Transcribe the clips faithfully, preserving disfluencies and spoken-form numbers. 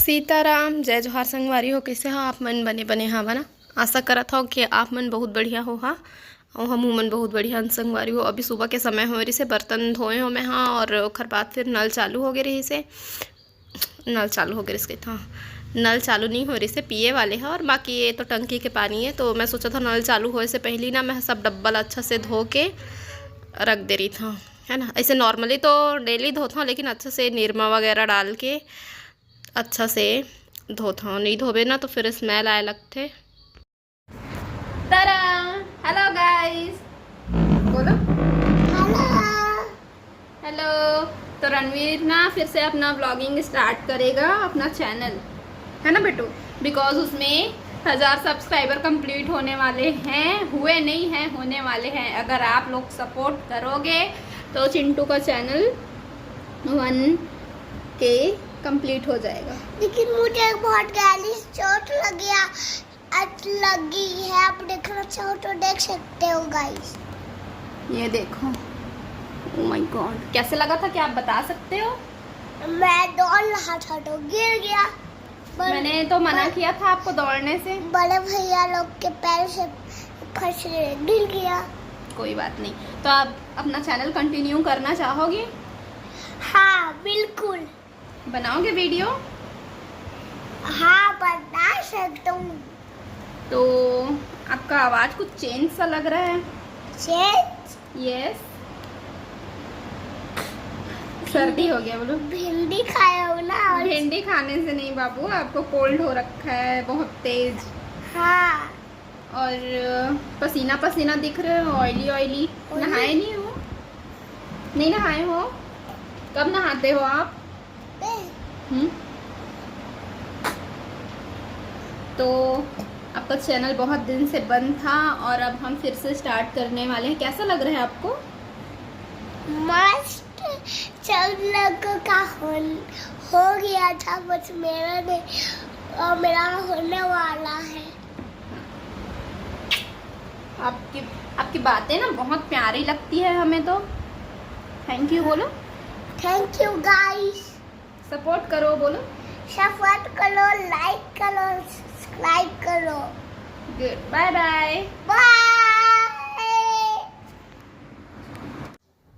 सीताराम, जय जोहार संगवारी हो। कइसे हो आप मन? बने बने हव ना? आशा करत हव कि आप मन बहुत बढ़िया होहा, अउ हमू मन बहुत बढ़िया हन संगवारी हो। अभी सुबह के समय होए रिहिसे, बर्तन धोए हो मैं हा, और ओखर बाद फिर नल चालू हो गे रिहिसे। नल चालू हो गे रिहिसे कहिथंव, नल चालू नहीं हो रिहिसे, पिए वाले ह, और बाकी ये तो टंकी के पानी है, तो मैं सोचा था नल चालू होए से पहली ना मैं सब डब्बा ल अच्छा से धो के रख दे रहिथंव, है ना। ऐसे normally तो daily धोथंव, लेकिन अच्छा से निरमा वगैरह डाल के अच्छा से धोथंव, नहीं धोबे ना तो फिर smell आए लगथे। तरा, hello guys, बोलो। हेलो। हेलो। तो रणवीर ना फिर से अपना vlogging start करेगा, अपना channel, है ना बेटू? Because उसमें हज़ार subscriber complete होने वाले हैं, हुए नहीं हैं, होने वाले हैं। अगर आप लोग support करोगे तो चिंटू का channel one K complete हो जाएगा। लेकिन मुझे बहुत गहरी चोट लग गया, अच-, लगी है। आप देखना चाहो तो देख सकते हो गाइस। ये देखो, oh my God, कैसे लगा था, क्या आप बता सकते हो? मैं दौड़ रहा था तो गिर गया। बर-, मैंने तो मना बर-, किया था आपको दौड़ने से। बड़े भैया लोग के पैर से फंस गए, गिर गया। कोई बात नहीं। तो आप अपना channel continue करना चाहोगे? हाँ, बिल्कुल। बनाओगे video? हाँ, बना सकता हूँ। तो आपका आवाज़ कुछ change सा लग रहा है। Change? Yes। सर्दी हो गया बोलो। भिंडी खाया हूँ ना। भिंडी खाने से नहीं बाबू, आपको cold हो रखा है बहुत तेज। हाँ। और पसीना पसीना दिख रहे हो, oily oily। Oily? नहाए नहीं हो? नहीं नहाए हो? कब नहाते हो आप? हम्म। तो आपका channel बहुत दिन से बंद था और अब हम फिर से start करने वाले हैं। कैसा लग रहा है आपको? मस्त। सब लोगों का हो गया था, बस मेरा नहीं, और मेरा होने वाला है। आपकी, आपकी बातें ना बहुत प्यारी लगती है हमें तो। Thank you बोलो। Thank you guys। Support करो बोलो। Support करो, like करो, subscribe करो। Good, bye bye। Bye।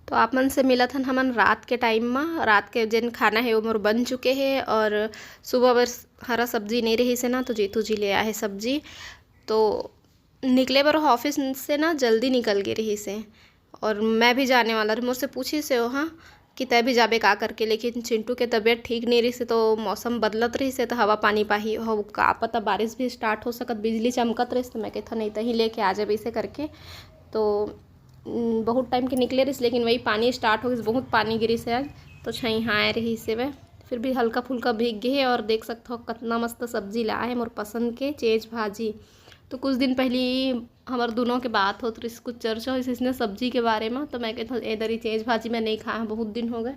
तो आप मन से मिलत हन हमन रात के time म। रात के जेन खाना हे वो मोर बन चुके हे, और सुबह बर हरा सब्जी नहीं रहिसे ना, तो जीतू जी ले आए हे सब्जी। तो निकले बर office से ना जल्दी निकल गे रहिसे, और मैं भी जाने वाला रहे। मोर से पूछिसे ओहा कि तै भी जाबे का करके, लेकिन चिंटू के तबीयत ठीक नहीं रहिसे, तो मौसम बदलत रहिसे, तो हवा पानी पाही हो का पता, बारिश भी start हो सकत, बिजली चमकत रहिसे, तो मैं कहिथंव नहीं, तहीं लेके आ जाबे इसे करके। तो उम, बहुत time के निकले रहिस, लेकिन वही पानी start हो गइस, बहुत पानी गिरिस हे आज, तो छइहाए रहिस हे वह। फिर भी हल्का फुल्का भीग गे हे। और देख सकत हो कतना मस्त सब्जी लाए हे मोर पसंद के चेज भाजी। तो कुछ दिन पहली हमर दोनों के बात होत रहिस, कुछ चर्चा होइस इसने सब्जी के बारे में, तो मैं कहिथंव ए दरी चेज भाजी मैं नहीं खाए हंव बहुत दिन हो गए।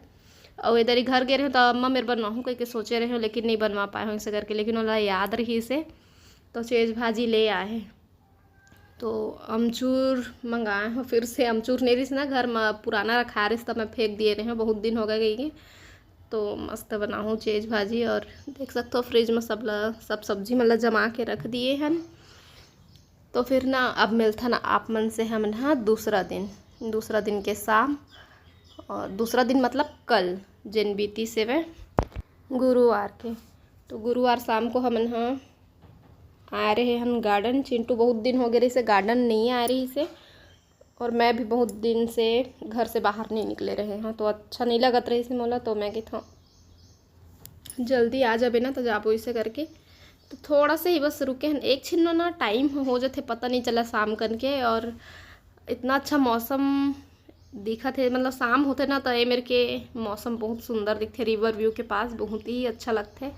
और ए दरी घर गे रहे तो अम्मा मेर बनवाहूँ कहिके सोचे रहे, लेकिन नहीं बनवा पाए हंव इसे करके, लेकिन ओला याद रहिस हे, तो चेज भाजी ले आए हे। तो अमचूर मंगाए हंव, फिर से अमचूर नहीं रहिस ना घर म, पुराना रखाए रहिस, तब मैं फेंक दिए रहे हंव, बहुत दिन हो गए कहिके। तो मस्त बनाहूँ चेज भाजी, और देख सकत हो fridge म सब ला, सब सब्जी मन ला जमा के रख दिए हन। तो फिर ना अब मिलथन आप मन से हमन ह दूसरा दिन, दूसरा दिन के शाम, और दूसरा दिन मतलब कल, जेन बीतिस हे वह गुरुवार के। तो गुरुवार शाम को हमन ह आए रहे हन garden। चिंटू बहुत दिन हो गए रहिसे garden नहीं आए रहिसे, और मैं भी बहुत दिन से घर से बाहर नहीं निकले रहे हंव, तो अच्छा नहीं लगत रहिसे मोला, तो मैं कहिथंव जल्दी आ जाबे ना तो जाबो इसे करके। तो थोड़ा से ही बस रुके हन, एक छिन्नो ना time हो जाथे, पता नहीं चला शाम कन के, और इतना अच्छा मौसम दिखत हे, मतलब शाम होथे ना, तो ए मेर के मौसम बहुत सुंदर दिखथे, river view के पास बहुत ही अच्छा लगथे।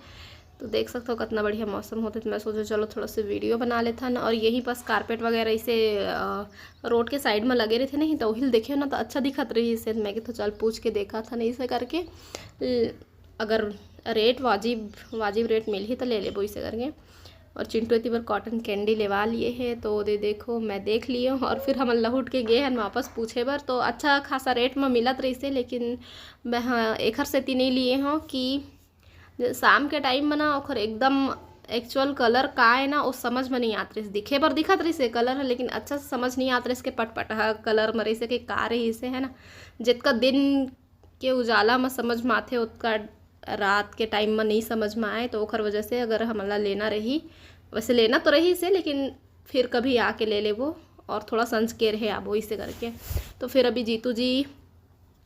तो देख सकत हो कितना बढ़िया मौसम होथे, तो मैं सोचे चलो थोड़ा सा video बना लेथन। और यही पास carpet वगैरह इसे, अ, road के side में लगे रहिथे नहीं, तो उहिल देखे ना तो अच्छा दिखत रहिसे, तो मैं कहिथंव चल पूछ के देखथन इसे करके। ल-, अगर rate वाजिब, वाजिब rate मिलही तो ले लेबो इसे करके। और चिंटू एती बर cotton candy लेवा लिए हे, तो दे देखो, मैं देख लिए हंव। और फिर हमन लहुट के गे हन वापस पूछे बर, तो अच्छा खासा rate म मिलत रहिसे, लेकिन मैं ह-, एखर सेती नहीं लिए हंव कि शाम के टाइम में ना ओखर एकदम एक्चुअल कलर का है ना, वो समझ में नहीं आत रहिस। दिखे बर दिखत रहिस हे कलर ह, लेकिन अच्छा से समझ नहीं आत रहिस के पटपटहा कलर में रहिस हे कि का रहिस हे, है ना। जितका दिन के उजाला में समझ में आथे, उतका रात के टाइम में नहीं समझ में आए। तो ओखर वजह से अगर हमन ला लेना रही, वैसे लेना तो रहिस हे, लेकिन फिर कभी आके ले लेबो और थोड़ा संझ के रहे आबो, इसे करके। तो फिर अभी जीतू जी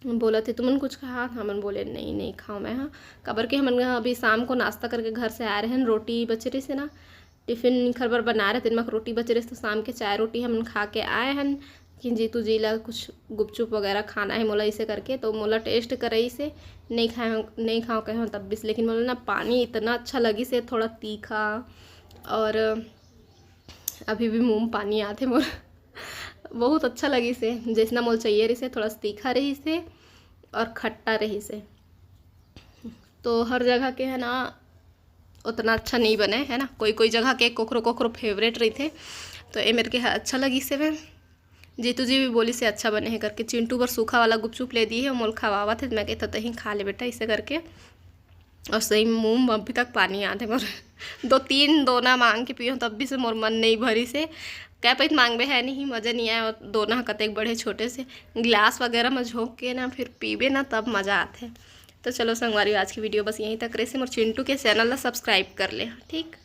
बोलत हे, "तुमन कुछ खात?" हमन बोले, "नहीं, नहीं खाओ मैं, हाँ।" काबर के हमन अभी शाम को नाश्ता करके घर से आए रहन, रोटी बचे रहिस हे ना, टिफिन खर बर बनाए रहे, तेन म रोटी बचे रहिस, तो शाम के चाय रोटी हमन खा के आए हन। लेकिन जीतू जी ला कुछ गुपचुप वगैरह खाना है मोला, इसे करके तो मोला टेस्ट कराइस हे, नहीं खाए, नहीं खाओ कहे तब भी, लेकिन मोला ना पानी इतना अच्छा लगिस हे, थोड़ा तीखा, और अभी भी मुंह में पानी आथे मोर। बहुत अच्छा लगिस हे, जैसना मोला चाहिए रहिस हे, थोड़ा तीखा रहिस हे और खट्टा रहिस हे। तो हर जगह के है ना, उतना अच्छा नहीं बने, है ना, कोई कोई जगह के कोखरो कोखरो फेवरेट रहिथे। तो ए मेरे के ह अच्छा लगिस हे। जीतू जी भी बोलिस हे अच्छा बने हे करके। चिंटू बर सूखा वाला गुपचुप ले दिए हे, मोला खवावत हे, मैं कहे, "तहीं खा ले बेटा," इसे करके। और सही में मुंह में अभी तक पानी आत हे मोर। दो तीन दोना मांग के पियो, तब भी से मोर मन नहीं भरिस हे। कै पइत मांगबे है नहीं, मजा नहीं आए। और दोना ह कतेक बड़े छोटे से गिलास वगैरह में झोंक के ना फिर पीबे ना, तब मजा आथे। तो चलो संगवारी, आज की वीडियो बस यहीं तक रहिस हे। मोर चिंटू के चैनल ला सब्सक्राइब कर ले, ठीक।